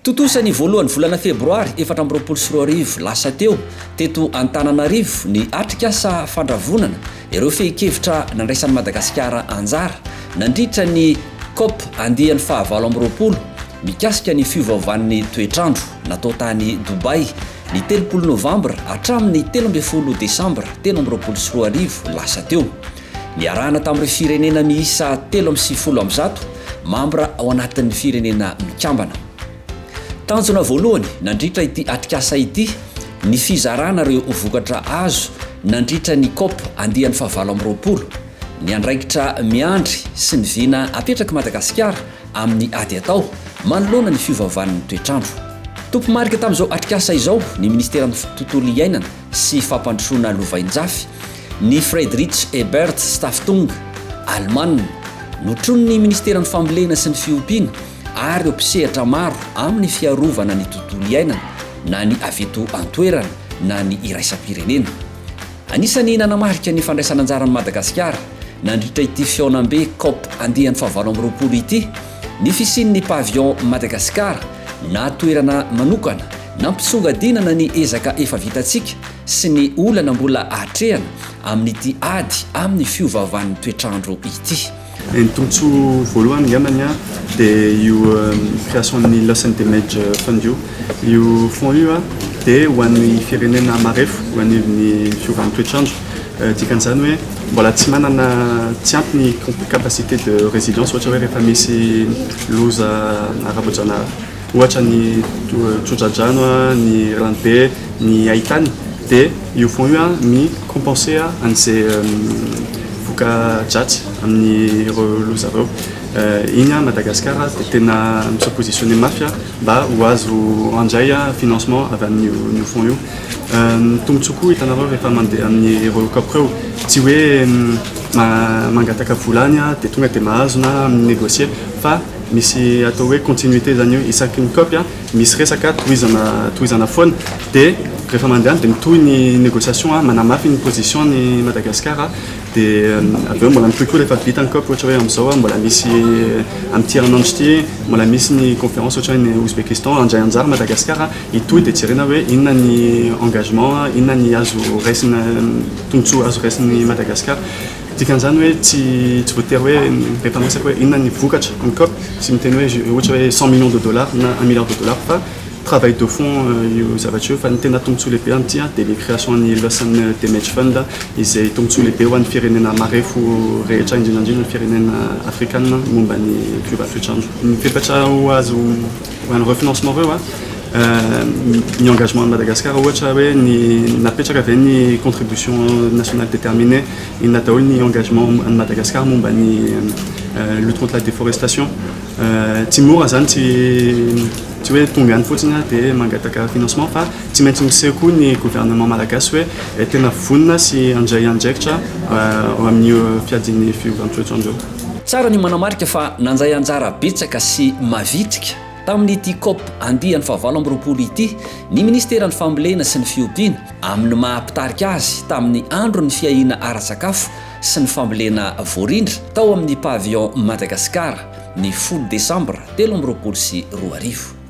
Tontosa ny voalohan'ny volana febroary 2024 lasa teo, teto Antananarivo, ny atrikasa fandravonana ireo fehin-kevitra nandraisan'i Madagasikara anjara nandritra ny Cop andiany faha-28 mikasika ny fiovaovan'ny toetr'andro natao tany Dubaï ny 30 novambra hatramin'ny 13 desambra 2023 lasa teo. Niarahana tamin'ireo firenena miisa 193 mambra ao anatin'ny Firenena Mikambana. Tanjona voalohany nandritra ity atrikasa ity ny fizarana ireo vokatra azo nandritra ny Cop andiany fahavalo amby 20, ny andraikitra miandry sy ny vina apetrak'i Madagasikara amin'ny ady atao manoloana ny fiovaovan'ny toetr'andro. Tompo-marika tamin'izao atrikasa izao ny Ministeran'ny Tontolo iainana sy Fampandrosoana Lovainjafy, ny Friedrich Ebert Stiftung, Alemana, notronin'ny Ministeran'ny Fambolena sy ny Fiompiana ary ireo mpisehatra maro amin'ny fiarovana ny tontolo iainana na ny avy eto an-toerana na ny iraisam-pirenena. Anisan'ny nanamarika ny fandraisan'anjaran'i Madagasikara nandritra ity fihaonambe Cop andiany fahavalo amby 20 ity ny fisian'ny Pavillon Madagascar na toerana manokana nampisongadinana ny ezaka efa vitantsika sy ny olana mbola atrehana amin'ity ady amin'ny fiovaovan'ny toetr'andro ity. Ny tombontsoa voalohany angambany dia io création-n'ny Loss and Damage Fund io. Io fonds io dia ho an'ny firenena marefo ho an'ny fiovan'ny toetr'andro. Dikan'izany hoe mbola tsy manana, tsy ampy ny capacité de résilience, ohatra hoe rehefa misy loza ara-boajanahary, ohatra ny tsodradrano, ny ranobe, ny haitany, dia io fonds io mi-compenser an'izay voka-dratsy amin'ireo loza ireo. Iny Madagasikara dia tena mi-se positionner mafy mba ho azo handray financement avy amin'io fonds io. Ny tombontsoa koa hitanareo rehefa mandeha amin'ireo COP ireo, tsy hoe mangataka vola any dia tonga dia mahazo na mi-négocier fa misy atao hoe continuité zany io. Isaky ny COP misy resaka tohizana tohizana foana, dia rehefa mandeha any dia mitohy ny négociation, manamafy ny position ny Madagasikara, dia avy eo mbola mitohy koa rehefa vita ny COP. Ohatra hoe amin'izao mbola misy, amin'ity herinandro ity mbola misy ny conférence, ohatra hoe ny Ouzbékistan handray anjara Madagasikara, hitohy dia jerena hoe inona ny engagement, inona ny azo raisina, tombontsoa azo raisin'ny Madagasikara. Dikan'izany hoe tsy voatery hoe rehefa miresaka hoe inona ny vokatra ny COP tsy miteny hoe ohatra hoe 100 millions de dollars na 1 milliard de dollars, fa travail de fond io zavatra io. Fa ny tena tombontsoa lehibe amin'ity dia le création ny Loss and Damage Fund, izay tombontsoa lehibe ho an'ny firenena marefo rehetra, indrindra indrindra ny firenena afrikana, momba ny fiovan'ny toetr'andro. Ny fepetra ho azo ho an'ny refinancement ireo, ny engagement Madagascar, ohatra hoe ny napetraka ve ny contribution nationale déterminée, inona daholo ny engagement an'i Madagascar momba ny lutte contre la déforestation. Tsy mora zany, tsy hoe tonga any fotsiny dia mangataka financement, fa tsy maintsy miseho koa ny gouvernement malagasy hoe tena vonona sy handray andraikitra amin'io fiadian'ny fiovan'ny toetr'andro io. Tsara ny manamarika fa nandray anjara betsaka sy mavitrika tamin'ity Cop andiany fahavalo amby 20 ity ny Ministeran'ny Fambolena sy ny Fiompiana amin'ny maha mpitarika azy tamin'ny andron'ny fiahiana ara-tsakafo sy ny fambolena voarindra tao amin'ny Pavillon Madagascar ny 10 desambra 2023.